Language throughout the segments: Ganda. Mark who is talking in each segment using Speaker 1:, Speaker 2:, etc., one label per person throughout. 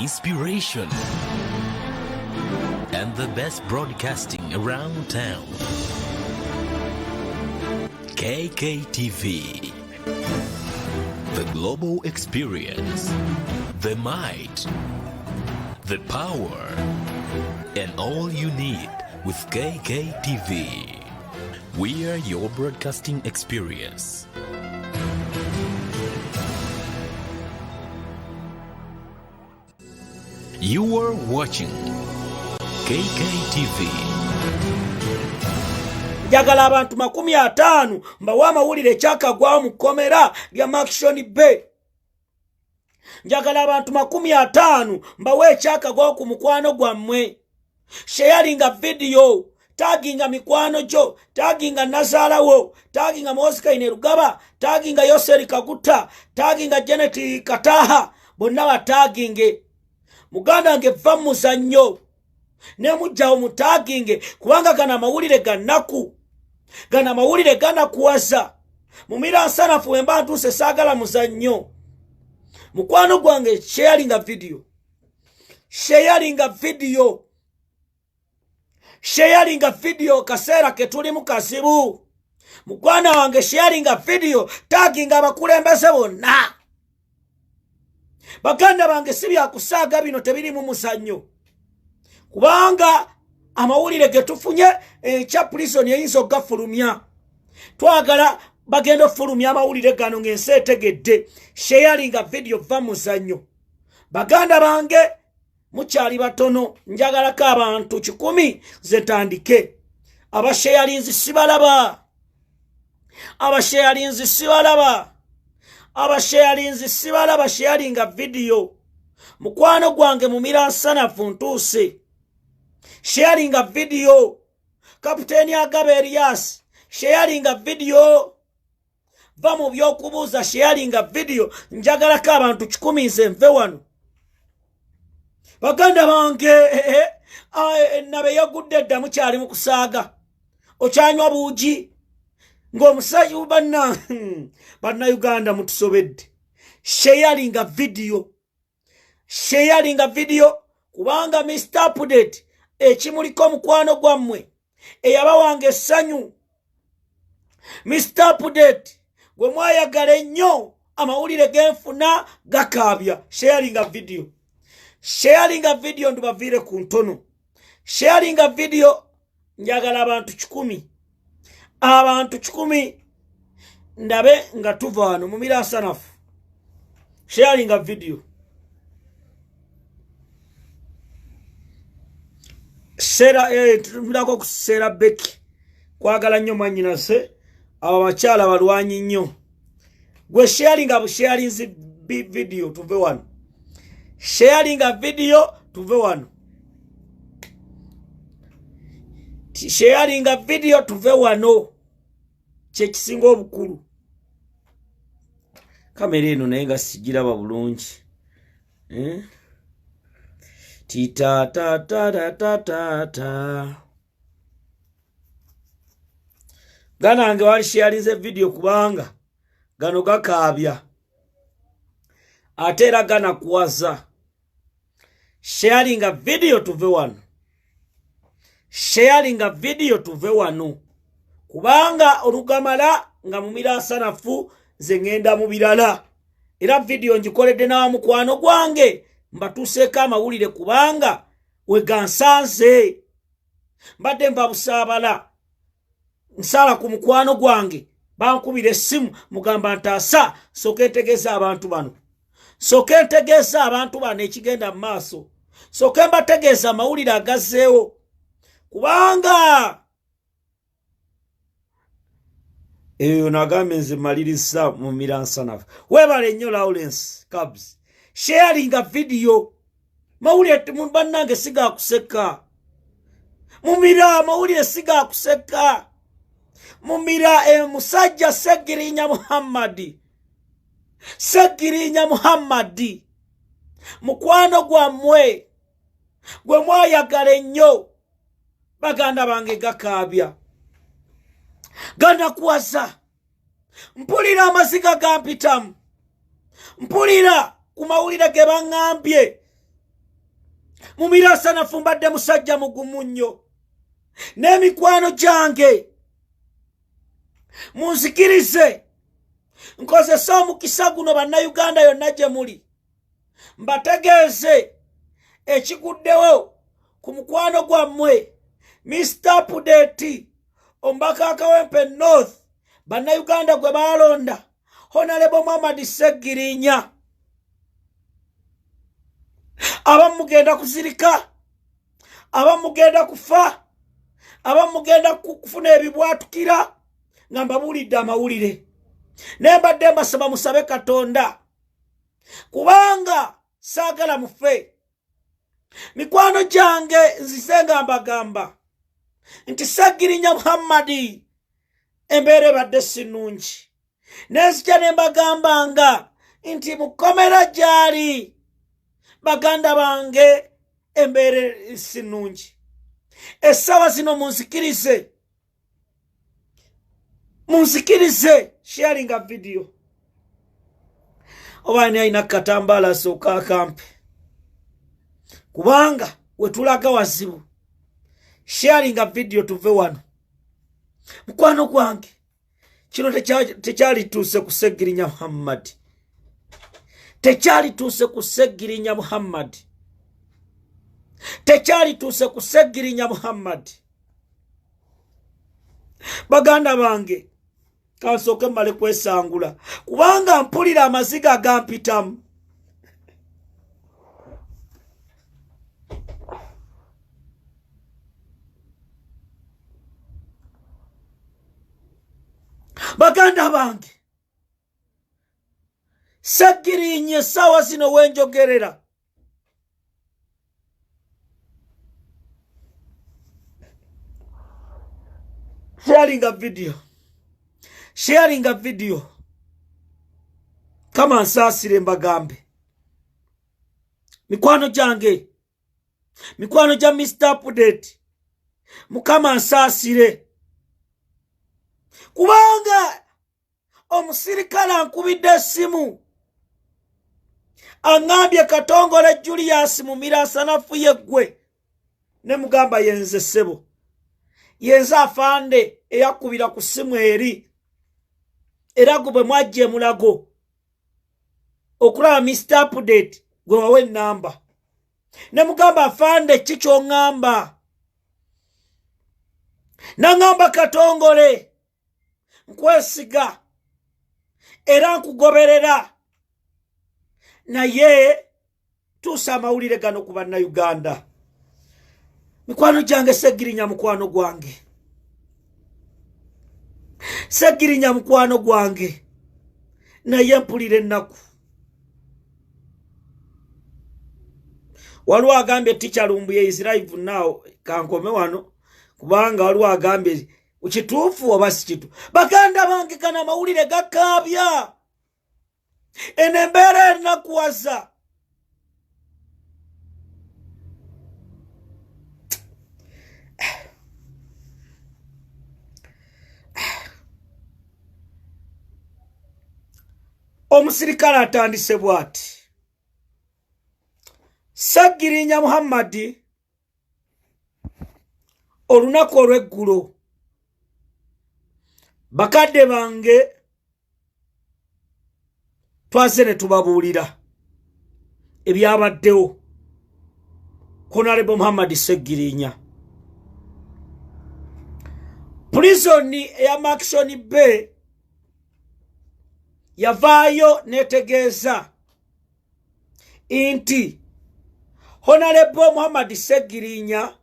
Speaker 1: Inspiration and the best broadcasting around town. KKTV. The global experience, the might, the power, and all you need with KKTV. We are your broadcasting experience. You are watching KKTV.
Speaker 2: Njagala abantu 50 mbawe amawulire ekyakagwawo mu kkomera lya Maction Bay. Njagala abantu 50 mbawe ekyakagwawo ku mukwano gwammwe. Sharinga video, taginga mikwano gyo, taginga nazaalawo, taginga Muhoozi Kainerugaba, taginga Yoseri Kaguta, taginga Janet Kataha, bonna bataginge. Muganda wange va mu muzannyo ne mujjawo mutaginge, kubanga gano amawulire ga nnaku, gano amawulire ganakuwaza. Mumira nsanafu we mba ntuuse, saagala muzannyo. Mukwano gwange, sharinga video, sharinga video, sharinga video. Kaseera ke tulimu kazibu. Mukwano wange, sharinga video, taginga abakulembeze bonna. Baganda bange, si byakusaaga bino, tebirimu muzannyo, kubanga amawulire ge tufunye ekya prison eyinza okugafulumya. Twagala bagenda ofulumya amawulire gano ng'ensi etegedde. Sharinga video, va muzannyo. Baganda bange, mukyali batono, njagalako abantu 100 zetandike. Abasheyalinzi sibalaba, abasheyalinzi sibalaba, abasheyalinzi sibalaba. Sharinga video, mukwano gwange mumira nsanafu ntuuse. Sharinga video. Kapiteeni Agaba Erias, sharinga video. Va mu byokubuuza, sharinga video. Njagalako abantu 100 nze nve wano. Baganda bange, nabe yagudde edda, mukyali mu kusaaga, okyanywa buugi ng'omusajja. Banna bannayuganda mutusobedde. Sharinga video, sharinga video, kubanga Mr Update ekimuliko omukwano gwammwe eyabawanga essanyu, Mr Update gwe mwayagala ennyo, amawulire genfuna gakaabya. Sharinga video, sharinga video, ndubaviire ku ntono. Sharinga video. Njagala abantu 100, abantu 100 ndabe nga tuva wano. Mumira asanafu, sharinga video. Sera tulako kuseera Beki, kwagala nnyo mwannyinase. Abo bakyala balwanyi nnyo. Gwe sharinga busharinzi video, tuve wano. Sharinga video, tuve wano. Sharinga video, tuve wano, kyekisinga obukulu. Kamera eno naye nga sigiraba bulungi, eh? Titatatatata ganange wali sharinze video, kubanga gano gakaabya ate era ganakuwaza. Sharinga video, tuve wano. Sharinga video, tuve wano, kubanga olugamala nga mumira asanafu nze ŋŋenda mu birala. Era video ngikoledde n'awa mukwano gwange mbatuuseeko amawulire, kubanga wegansanze mbadde nva Busaabala, nsala ku mukwano gwange, bankubira essimu, mugamba ntaasa, sooka entegeeza abantu bano, sooka entegeeza abantu bano ekigenda mu maaso, sooka mbategeeza amawulire agazzeewo, kubanga eyo nagambye nze maliriza mu miransanafu. Weebale nnyo Lawrence Cabs. Sharinga video. Mawulire bannange sigakuseka. Mumira, amawulire sigakuseka. Mumira, musajja Segirinya Muhammadi, Segirinya Muhammadi mukwano gwammwe gwe mwayagala ennyo. Baganda bange, gakaabya, ganakuwaza. Mpulira amaziga gampitamu, mpulira ku mawulire ge baŋŋambye. Mumira Nsanafu mbadde musajja mugumu nnyo n'emikwano gyange. Munzikirize nkozese omukisa guno, Bannayuganda yonna gye muli, mbategeeze ekiguddewo ku mukwano gwammwe Mr Update, omubaka Akawempe North, Bannayuganda gwe baalonda, Honorable Muhammad Seggirinya. Abamu mugenda kuzirika, abamu mugenda kufa, abamu mugenda kufuna ebibwatukira nga mbabuulidde amawulire. Naye mbadde mbasaba musabe Katonda, kubanga saagala mufe. Mikwano gyange, nzize nga mbagamba nti Seggirinya Muhammadi embeera ebadde si nnungi. Nenzija ne mbagambanga nti mukomera gyali, baganda bange, embeera si nnungi. Essaawa zino munzikirize, munzikirize sharinga video. Oba ani alina katambaala asooka akampe, kubanga wetulaga wazibu. Sharinga video tuve wano. Mukwano gwange, kino tekyalituuse ku Seggirinya Muhammad, tekyalituuse ku Seggirinya Muhammad, tekyalituuse ku Seggirinya Muhammad. Baganda bange, kansooke mmale kwesangula, kubanga mpulira amaziga gampitamu. Baganda bange, Seggirinya essaawa zino wenjogerera sharinga video, sharinga video. Kama nsaasire mbagambe, mikwano gyange, mikwano gya Mr Update, Mukama nsaasire, kubanga omusirikale ankubidde essimu aŋŋambye, "Katongole Julius Mumira Nsanafu yeggwe?" Ne mugamba, "Yenze ssebo, yenze afande eyakubira ku ssimu eri, era gwe bwe mwajja emulago okulaba Mr Update gwe wawa ennamba." Ne mugamba, "Afande, ki kyoŋŋamba?" Naŋŋamba, "Katongole, nkwesiga era nkugoberera, naye tuusa amawulire gano ku Bannayuganda." Mikwano gyange, Seggirinya mukwano gwange, Seggirinya mukwano gwange, naye mpulira ennaku. Waliwo agambye Teacher Lumbuye is live now. Kankome wano, kubanga waliwo agambye kituufu oba si kituufu. Baganda bange, gano amawulire gakaabya. Eno embeera enakuwaza. Omusirikale atandise bw'ati: Seggirinya Muhammadi olunaku olw'eggulo, bakadde bange, twaze ne tubabuulira ebyabaddewo. Honorable Muhammad Seggirinya, prison eya Murchison Bay yavaayo netegeeza nti Honorable Muhammad Seggirinya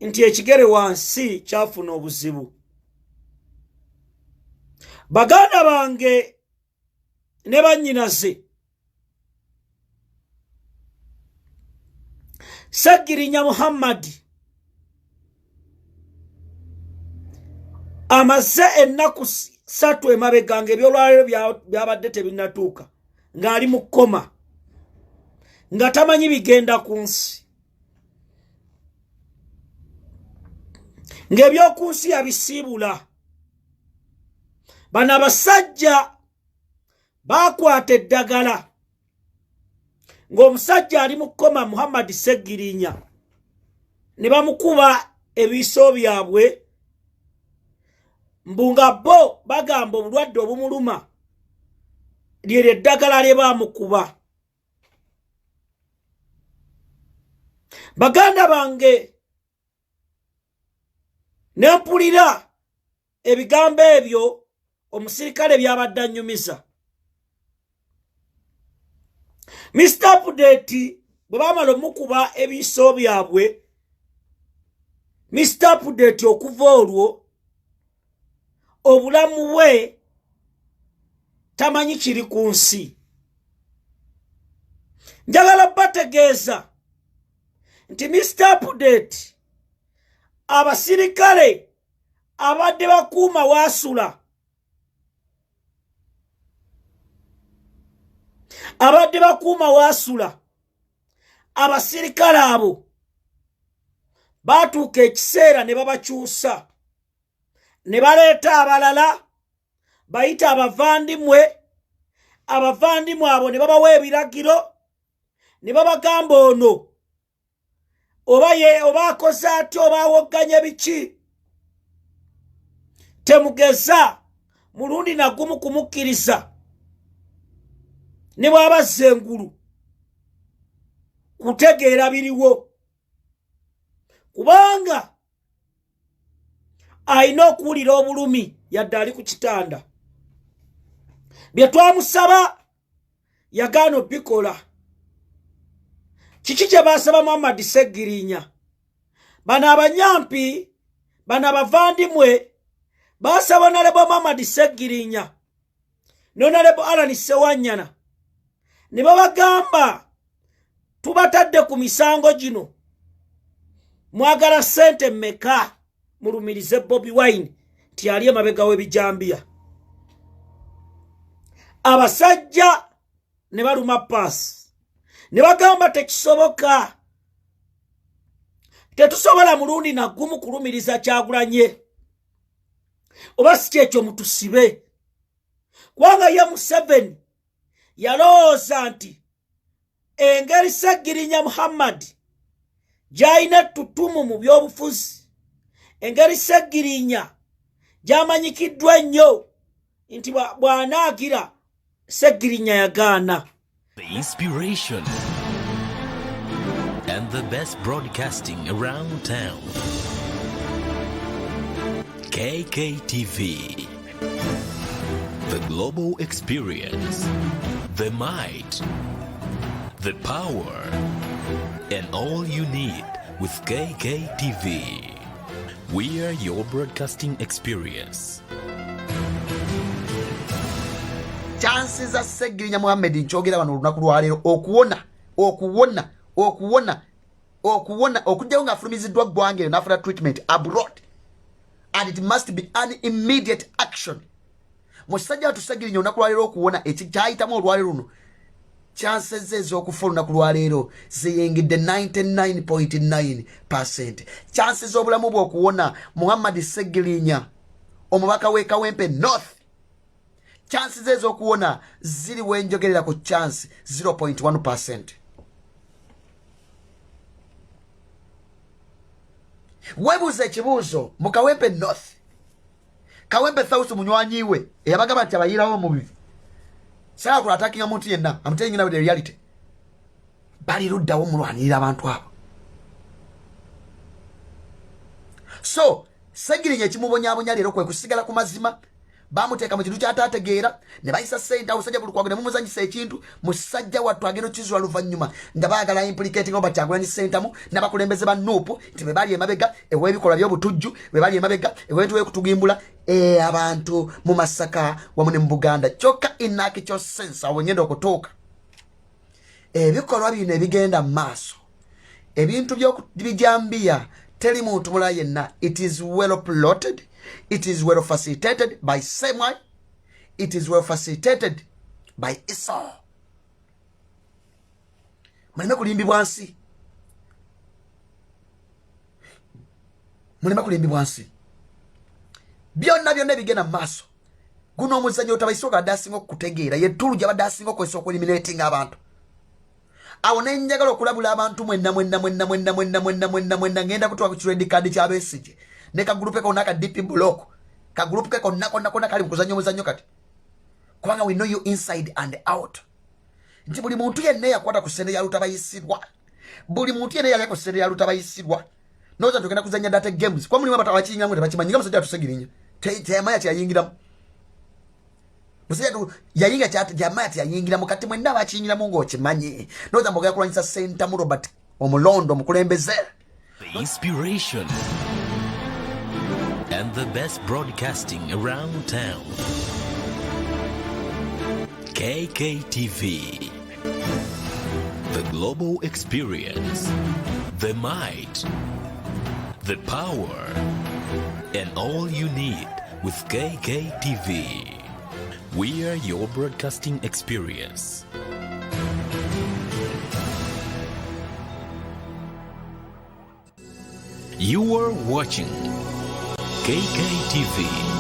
Speaker 2: nti ekigere wansi kyafuna obuzibu. Baganda bange ne bannyinaze, Seggirinya Muhammadi amaze ennaku 3 emabega nga ebyolwaliro byabadde tebinnatuuka, ng'ali mu coma, nga tamanyi bigenda ku nsi, ng'ebyoku nsi yabisiibula. Bano abasajja bakwata eddagala. Ng'omusajja ali mu kkoma, Muhammad Segirinya, ne bamukuba ebiiso byabwe, mbu nga bo bagamba obulwadde obumuluma lyeryo eddagala lye baamukuba. Baganda bange, ne mpulira ebigambo ebyo omusirikale byabadde annyumiza. Mr Update bwe bamala omukuba ebiiso byabwe, Mr Update okuva olwo obulamu bwe tamanyi kiri ku nsi. Njagala bategeeza nti Mr Update, abasirikale abadde bakuuma waasula, abadde bakuuma waasula, abasirikale abo baatuuka ekiseera ne babakyusa ne baleeta abalala bayita abavandimwe. Abavandimwe abo ne babawa ebiragiro ne babagamba, ono oba ye oba akoze atya oba awogganya biki, temugeza mulundi nagumu kumukkiriza ne bw'abazza engulu kutegeera biriwo, kubanga alina okuwulira obulumi yadde ali ku kitanda. Bye twamusaba yagaana obikola. Kiki kye baasaba Muhammadi Segirinya? Bano abanyampi, bano abavandimwe baasaba Honorable Muhammadi Segirinya ne Honorable Alan Sewanyana ne babagamba, tubatadde ku misango gino, mwagala ssente mmeka mulumirize Bobi Wine nti ali emabega w'ebijambiya? Abasajja ne baluma paasi ne bagamba, tekisoboka, tetusobola mulundi nagumu kulumiriza Kyagulanye, oba si kyekyo mutusibe. Kubanga ye Museveni yalowooza nti engeri Segirinya Muhammad gy'alina ettutumu mu byobufuzi, engeri Segirinya gy'amanyikiddwa ennyo nti bw'anaagira Segirinya yagaana.
Speaker 1: The inspiration and the best broadcasting around town. KKTV. The global experience. The might. The power. And all you need with KKTV. We are your broadcasting experience.
Speaker 3: Chances za Segirinya Muhammed, nkyogera wano olunaku lwaleero, okuwona, okuwona, okuwona, okuwona, okujjawo ng'afulumiziddwa ggwanga eryo n'afuna treatment abroad, and it must be an immediate action. Musajja watu Segirinya, olunaku lwaleero okuwona ekikyayitamu olwaleero luno, chances ze ez'okufa olunaku lwaleero ziyingidde 99.9%. Chances z'obulamu bwe okuwona, Muhammad Segirinya, omubaka w'e Kawempe North, chances ze ez'okuwona ziri wenjogerera ku chance 0.1%. Weebuuza ekibuuzo, mu Kawempe North, Kawempe South, munywanyi we eyabagamba nti abayirawo mubi saakula attackinga muntu yenna. I'm telling you now the reality. Bali luddawo mulwanirira abantu abo? So Segirinya ekimubonyabonya leero kwe kusigala ku mazima. Bamuteeka mu kintu kyataategeera ne bayisa sente awo musajja Bulukwago ne mumuzanyisa ekintu. Musajja wattu agenda okizula luvannyuma nga baagala implicating Robert Kyagulanyi Ssentamu n'abakulembeze ba NUP nti be bali emabega ew'ebikolwa by'obutujju, be bali emabega ew'ebintu by'okutugimbula abantu mu Masaka wamu ne mu Buganda. Kyokka in actual sense, awo ngenda okutuuka, ebikolwa bino ebigenda mu maaso, ebintu by'okubijambiya, teri muntu mulala yenna. It is well plotted, it is well facilitated by semai, it is well facilitated by Esau. Muleme kulimbibwa nsi, muleme kulimbibwa nsi. Byonna byonna ebigenda mu maaso, guno omuzannyo otabaisooka adde asinga okukutegeera ye tool gyabadde asinga okozesa okueliminating abantu. Awo ne njagala okulabula abantu mwenna mwenna mwenna mwenna mwenna mwenna mwenna mwenna, ngenda kutuwa ku red card kya Besigye ne kagroup konna ka DP block, kagroup ke konna konna konna kali mu kuzannya omuzannyo kati, kubanga we know you inside and out, nti buli muntu yenna eyakwata ku ssente ya Lutabayisirwa, buli muntu yenna eyalya ku ssente ya Lutabayisirwa, noza tugenda kuzannya dirty games, kuba mulimu abantu abakiyingiramu tebakimanyi, nga musajja atuSegirinya teyamanya kyeyayingiramu. Musajja yayinga kyamanya teyayingiramu. Kati mwenna abakiyingiramu ng'okimanyi, noza mbogera kulwanyisa Sentamu Robert omulondo omukulembeze.
Speaker 1: The inspiration and the best broadcasting around town. KKTV. The global experience. The might. The power. And all you need with KKTV. We are your broadcasting experience. You are watching KKTV.